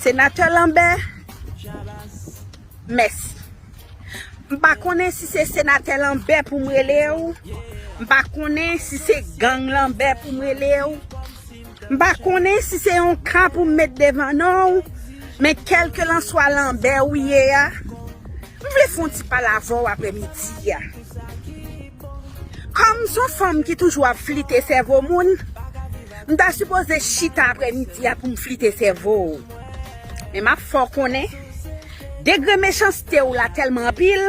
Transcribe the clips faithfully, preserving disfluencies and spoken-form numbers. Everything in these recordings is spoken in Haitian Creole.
Senatè Lanbè, mèsi. M pa konnen si se senatè Lanbè pou m rele w. M pa konnen si se gang Lanbè pou m rele w. M pa konnen si se yon ka pou m met devan non w. Men kèlkelanswa Lanbè ou ye a, m vle fè yon ti pale avè w aprèmidi a. Kòm m se yon fanm ki toujou ap flite sèvo moun, m ta sipoze chita aprèmidi a pou m flite sèvo w. Men m ap fè w konnen, degre mechanste w la tèlman anpil,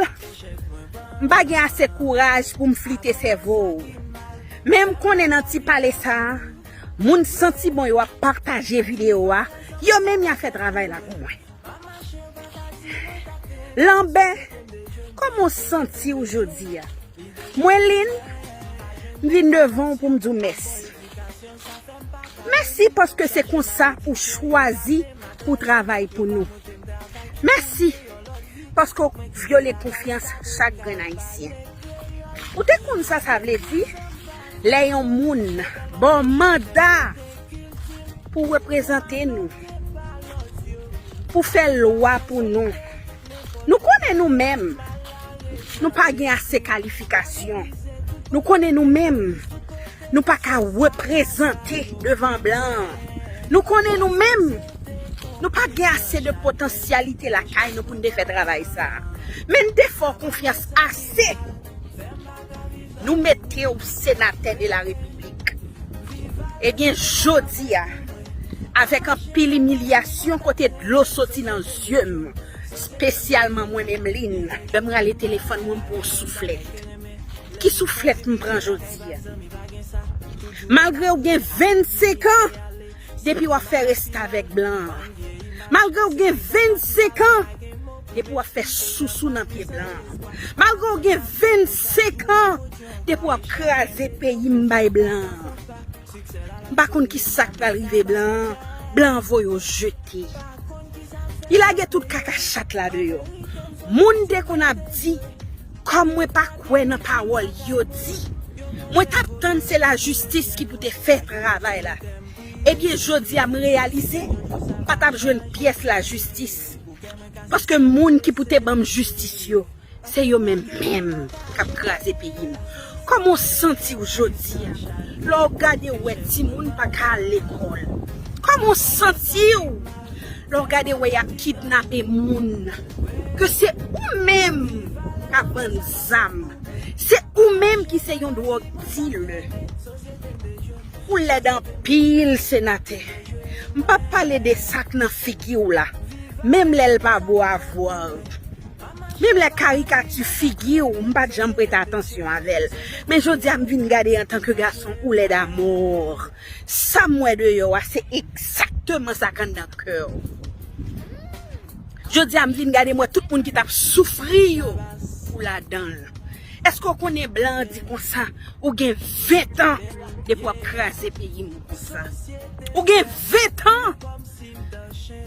m pa gen ase kouraj pou m flite sèvo w. Men m konnen nan ti pale sa a, moun santi bon yo ap pataje videyo a, yo menm y a fè travay la pou mwen. Lanbè, kòman w santi w jodi a? Mwen Lin, m vin devan w pou m di w mèsi. Mèsi paske se konsa ou chwazi pou w travay pou nou. Mèsi paske w vyole konfyans chak grenn Ayisyen. Ou te konn sa sa vle di? Lè yon moun ba w manda pou reprezante nou, pou fè lwa pou nou. Nou konnen nou menm, nou pa gen ase kalifikasyon. Nou konnen nou menm, nou pa ka reprezante devan blan. Nou konnen nou menm, nou pa gen ase de potansyalite lakay nou pou n te fè travay sa a. Men n te fè w konfyans ase. Nou mete w senatè de la repiblik. Ebyen, jodi a, avèk anpil imilyasyon kote dlo soti nan zye m, espesyalman mwen menm Lin, lè m rale telefòn mwen, m pran yon souflèt. Ki souflèt m pran jodi a? Malgre w gen vennsenk an, depi w ap fè restavèk blan an. Malgre w gen vennsenk an, depi w ap fè sousou nan pye blan an. Malgre w gen vennsenk an, depi w ap kraze peyi m bay blan an. M pa konn ki sa k pral rive blan an. Blan an voye w jete. Li lage tout kaka chat la deyò. Moun te konn ap di, kòm mwen pa kwè nan pawòl yo di, mwen t ap tann se lajistis ki pou te fè travay la. Ebyen, jodi a, m reyalize, m pa t ap jwenn pyès lajistis. Paske moun ki pou te ban m jistis yo, se yo menm menm k ap kraze peyi m. Kòman w santi w jodi a, lè w gade w wè timoun pa ka al lekòl? Kòman w santi w lè w gade w wè y ap kidnape moun? Ke se ou menm k ap vann zam. Se ou menm ki se yon dwòg dilè. Ou lèd anpil, senatè. M p ap pale de sa k nan figi w la. Menm lè l pa bo avwa w. Menm lè karikati figi w, m pa t janm prete atansyon avè l. Men jodi a, m vin gade antanke gason, ou lèd amò. Sa m wè deyò a, se egzakteman sa k anndan kè w. Jodi a, m vin gade, m wè tout moun ki t ap soufri yo, ou ladan l. Èske w konnen blan an di konsa, ou gen ven tan depi w ap kraze peyi m konsa? Ou gen ven tan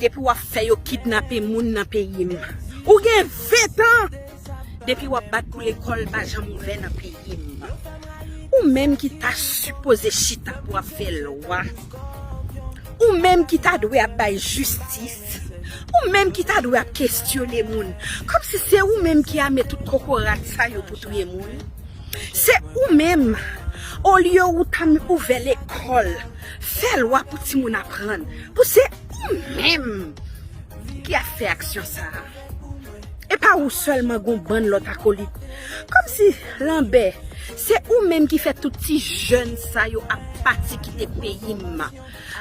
depi w ap fè yo kidnape moun nan peyi m. Ou gen ven tan depi w ap bat pou lekòl pa janm ouvè nan peyi m. Ou menm ki ta sipoze chita pou ap fè lwa. Ou menm ki ta dwe ap bay jistis. Ou menm ki ta dwe ap kesyone moun. Kòmsi se ou menm ki ame tout kokorat sa yo pou touye moun. Se ou menm, olye ou ta ouvè lekòl, fè lwa pou timoun aprann, pou se ou menm ki ap fè aksyon sa a. E pa ou sèlman, gon bann lòt akolit. Kòmsi, Lanbè, se ou menm ki fè tout ti jèn sa yo ap pati kite peyi m,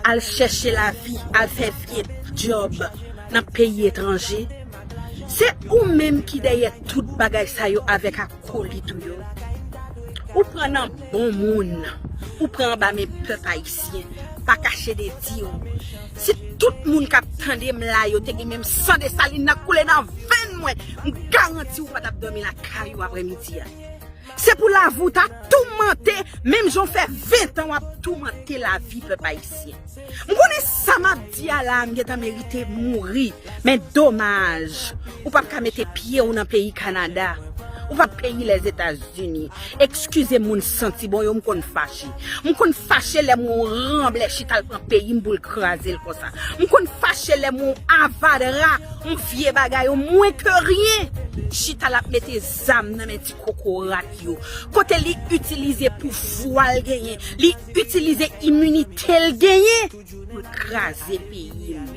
al chèche lavi, al fè vye djòb nan peyi etranje. Se ou menm ki dèyè tout bagay sa yo avèk akolit ou yo. Ou pran nan bon moun, ou pran anba men pèp ayisyen, pa kache de di w. Si tout moun k ap tande m la yo te gen menm san Desalin nan koule nan venn mwen, m garanti w pa t ap dòmi lakay ou aprèmidi a. Se pou lavi w ta toumante, menm jan w fè ven tan w ap toumante lavi pèp ayisyen. M konnen sa m ap di a la a, m gentan merite mouri, men domaj, ou p ap ka mete pye w nan peyi Kanada. Ou pa peyi Lèzetazini. Eskize moun santi bon yo, m konn fache. M konn fache lè m wè yon ranblè chita l pran peyi m pou l kraze l konsa. M konn fache lè m wè yon avadra, yon vye bagay, yon mwen ke ryen. Chita l ap mete zam nan men ti kokorat yo. Kote li itilize pouvwa l genyen, li itilize iminite l genyen pou l kraze peyi m.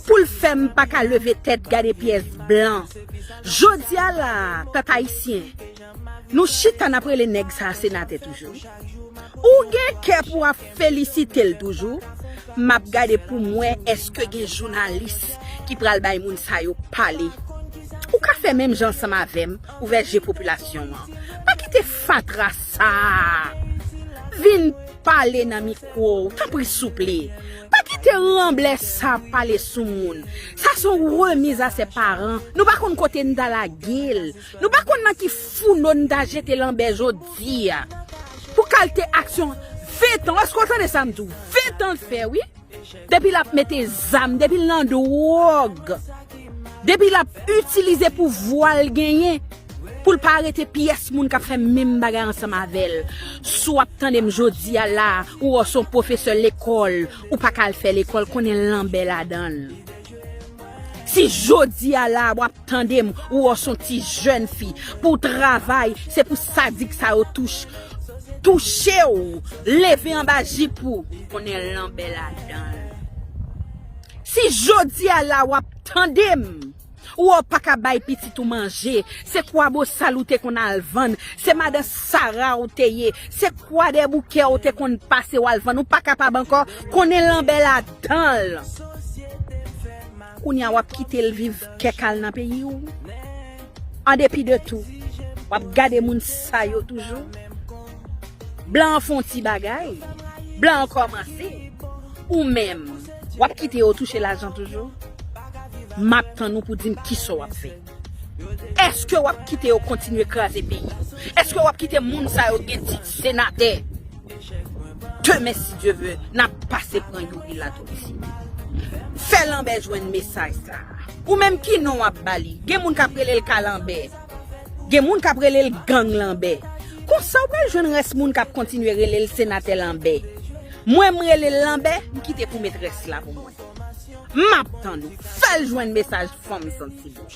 Pou l fè m pa ka leve tèt gade pyès blan. Jodi a la, pèp ayisyen, nou chita n ap rele nèg sa a senatè toujou. Ou gen kè pou w ap felisite l toujou. M ap gade pou m wè èske gen jounalis ki pral bay moun sa yo pale. Ou ka fè menm jan ansanm avè m, ouvè je popilasyon an. Pa kite fatra sa a vin pale nan mikwo w, tanpri souple. Pa kite ranblè sa pale sou moun. Sa se yon remiz a se paran. Nou pa konn kote n ta lage l. Nou pa konn nan ki founo n ta jete lanbè jodi a. Pou kalte aksyon, ven tan, èske w tande sa m di w? Ven tan l fè, wi. Depi l ap mete zam, depi l nan dwòg, depi l ap itilize pouvwa l genyen pou l pa rete pyès moun k ap fè menm bagay ansanm avè l. Si w ap tande m jodi a la, ou wè w se yon pwofesè lekòl, ou pa ka al fè lekòl, konnen lanbè ladan l. Si jodi a la w ap tande m, ou wè w se yon ti jèn fi, pou w travay, se pou sadik sa yo touch, touche w, leve anba jip ou, konnen lanbè ladan l. Si jodi a la w ap tande m, ou wè w pa ka bay pitit ou manje, se kwabosal ou te konn al vann, se madan Sara ou te ye, se kwadèboukè ou te konn pase w al vann, ou pa kapab ankò, konnen lanbè ladan l. Kounye a w ap kite l viv kèk al nan peyi w. An depi de tou, w ap gade moun sa yo toujou. Blan an fè yon ti bagay, blan an kòmanse. Ou menm, w ap kite yo touche lajan toujou? M ap tann ou pou di m kisa w ap fè. Èske w ap kite yo kontinye kraze peyi? Èske w ap kite moun sa yo gen tit senatè? Demen, si Dye vle, n ap pase pran Youri Latortue. Fè Lanbè jwenn mesaj sa a. Ou menm ki non w ap ba li? Gen moun k ap rele l Kalanbè. Gen moun k ap rele l Gang Lanbè. Konsa w pral jwenn rès moun k ap kontinye rele l Senatè Lanbè. Mwen, m rele l Lanbè, m kite pou metrès la pou mwen. M ap tann ou. Fè l jwenn mesaj fanm santi bon.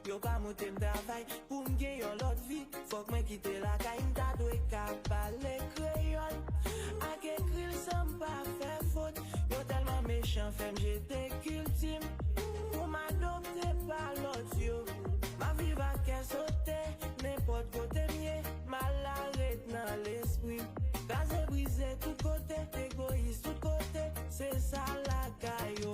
Yo pa monte m travay pou m gen yon lòt vi. Fòk mwen kite lakay, m ta dwe ka pale kreyòl. Ak ekri l san m pa fè fot. Yo tèlman mechan, fè m jete kilti m. Pou m adopte pa lòt yo. M ap viv ak kè sote, nenpòt kote m ye. M al la ret nan lespri m. Kraze brize tout kote, egoyis tout kote. Se sa lakay yo.